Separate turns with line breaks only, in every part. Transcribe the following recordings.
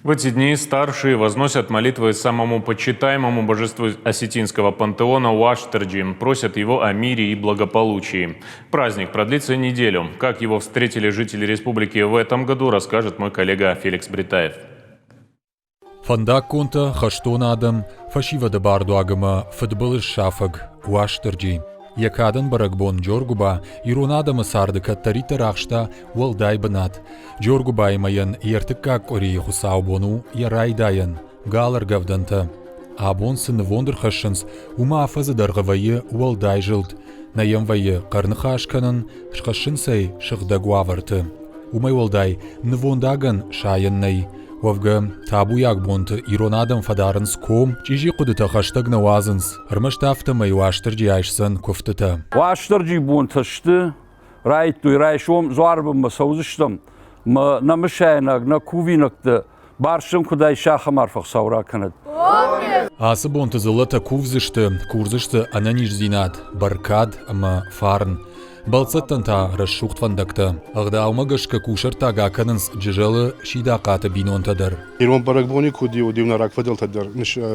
В эти дни старшие возносят молитвы самому почитаемому божеству осетинского пантеона Уаштерджи, просят его о мире и благополучии. Праздник продлится неделю. Как его встретили жители республики в этом году, расскажет мой коллега Феликс Бритаев.
Фӕндаггонтӕ, хӕстон адӕм, фӕсивӕды бардуаг ӕмӕ фыдбылыз сафӕг Уастырджи. Йӕ кадӕн бӕрӕгбон Джоргуыба ирон адӕмы царды кӕддӕриддӕр ахста уӕлдай бынат. Джоргуыбайы мӕйӕн йе ртыккаг къуырийы хуыцаубон у йӕ райдайӕн, галӕргӕвдӕнтӕ. Абон цы нывонд ӕрхӕссынц, уымӕ афӕдзы дӕргъы вӕййы уӕлдай зылд. Нӕ йӕм вӕййы хъӕрныхас кӕнын, схӕссынц ӕй сыгъдӕг уавӕрты. Уымӕй уӕлдай, нывондагӕн сайӕн нӕй. Уӕвгӕ, табуйаг бонты ирон адӕм фӕдарынц ком, чъизи хъуыдытӕ хӕстӕг нӕ уадзынц, ӕрмӕст афтӕмӕй Уастырджи айсдзӕн куывтытӕ.
Уастырджи бонтӕ сты, райдтой райсом дзуарбынмӕ цӕудзыстӕм, мӕ нӕ мысайнаг, нӕ кувинӕгты барсын куыдӕй сахӕм арфӕ Хуыцау ракӕнӕд.
Ацы бонты дзыллӕтӕ кувдзысты, курдзысты ӕнӕниздзинад, бӕркад ӕмӕ фарн. Бӕлццӕттӕн та рӕсугъд фӕндӕгтӕ. Ӕгъдаумӕ гӕсгӕ кусӕрттаг акӕнынц Джызӕлы Сидахъаты бинонтӕ дӕр.
Ирон бӕрӕгбони куыд уыд, иу нӕ рагфыдӕлтӕ дӕр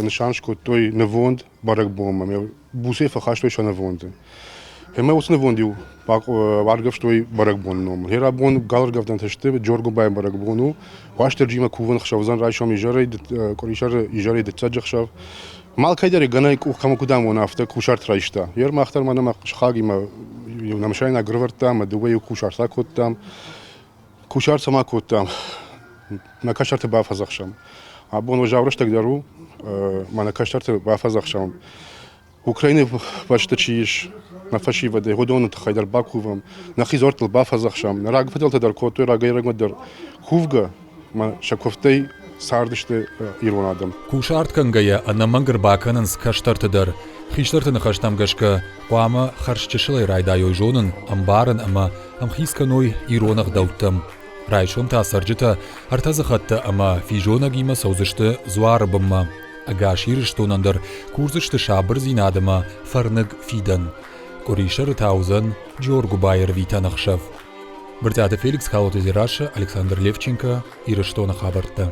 нысан скодтой нывонд бӕрӕгбонмӕ. Буцӕй фӕхастой сӕ нывонды. Ӕмӕ уыцы нывонд-иу аргӕвстой бӕрӕгбоны номыл. Йӕ рабон галӕргӕвдӕнтӕ сты, Джоргуыбайы бӕрӕгбон у. Уастырджимӕ кувӕн ӕхсӕвдзӕн райсом изӕрӕй, къуырисӕры изӕрӕй дыццӕджы ӕхсӕв. Малкӕй дӕр гӕнӕй къух кӕмӕ куыд амона, афтӕ кусарт райста. Йе рмах дӕр мӕнӕ мӕ сыхагимӕ иу нӕмсайнаг ӕрывӕрдта ӕмӕ дыууӕ иу кусарт акодтам. Кусарт цӕмӕ кодтам? Нӕ кӕстӕрты бафӕдзӕхсӕм. Абон уӕззау рӕстӕг дӕр у, мӕ нӕ кӕстӕрты бафӕдзӕхсӕм. Украинӕйы бӕсты чи ис, нӕ фӕсивӕдӕй, уыдоны тыххӕй дӕр бакувӕм, нӕхи дзуӕрттыл бафӕдзӕхсӕм. Нӕ рагфыдӕлтӕ дӕр кодтой рагӕй-рӕгмӕ дӕр кувгӕ, ӕмӕ сӕ куывдтӕй цардысты ирон адӕм.
Кусарт кӕнгӕйӕ ӕнӕмӕнг ӕрбакӕнынц кӕстӕрты дӕр. Хистӕрты ныхӕстӕм гӕсгӕ, хъуамӕ хӕрзчысылӕй райдайой зонын, ӕмбарын ӕмӕ ӕмхиц кӕной ирон ӕгъдӕуттӕм. Райсом та цӕрджытӕ ӕртӕдзыхӕттӕ ӕмӕ физонӕгимӕ цӕудзысты дзуары бынмӕ. Ӕгас Ирыстонӕн дӕр курдзысты сабырдзинад ӕмӕ фӕрныг фидӕн. Къуырисӕры та уыдзӕн Джоргуыбайы ӕрвитӕн ӕхсӕв. Брытъиаты Феликс, Калоты Дзерассӕ, Александр Левченко, Ирыстоны хабӕрттӕ.